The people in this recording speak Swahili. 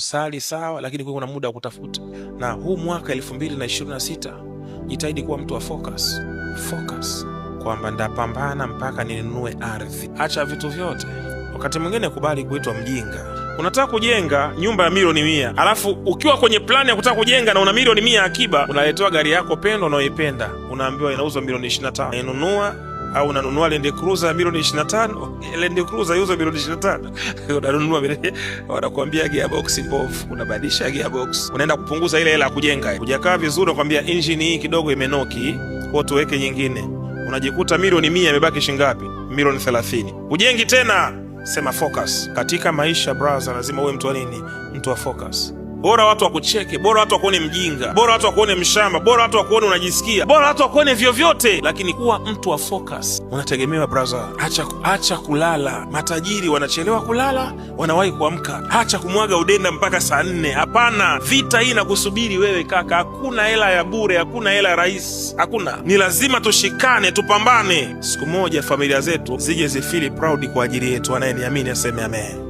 Kusali sawa, lakini kuna muda wa kutafuta. Na huu mwaka 2026 jitahidi kuwa mtu wa focus. Focus kwamba ndapambana mpaka ninunue ardhi. Acha vitu vyote. Wakati mwingine kubali kuitwa mjinga. Unataka kujenga nyumba ya milioni 100, alafu ukiwa kwenye plani ya kutaka kujenga na una milioni 100 akiba, unaletewa gari yako pendwa unayoipenda, unaambiwa inauzwa milioni 25. Inunua au unanunua Land Cruiser ya milioni 25. Land Cruiser iuzwe milioni 25, unanunua, wanakuambia gearbox mbovu, unabadilisha gearbox, unaenda kupunguza ile hela ya kujenga. Hujakaa vizuri, unakwambia engine hii kidogo imenoki, kwa tuweke nyingine. Unajikuta milioni 100 imebaki shingapi? Milioni 30. Ujengi tena. Sema focus katika maisha brother, lazima uwe mtu wa nini? Mtu wa focus. Bora watu wakucheke, bora watu wakuone mjinga, bora watu wakuone mshamba, bora watu wakuone unajisikia, bora watu wakuone vyovyote, lakini kuwa mtu wa focus. Unategemewa brother. Acha kulala. Matajiri wanachelewa kulala, wanawahi kuamka. Acha kumwaga udenda mpaka saa 4. Hapana, vita hii inakusubiri wewe kaka. Hakuna hela ya bure, hakuna hela ya rahisi, hakuna. Ni lazima tushikane, tupambane. Siku moja familia zetu zije zifeel proud kwa ajili yetu. Anayeniamini aseme amen.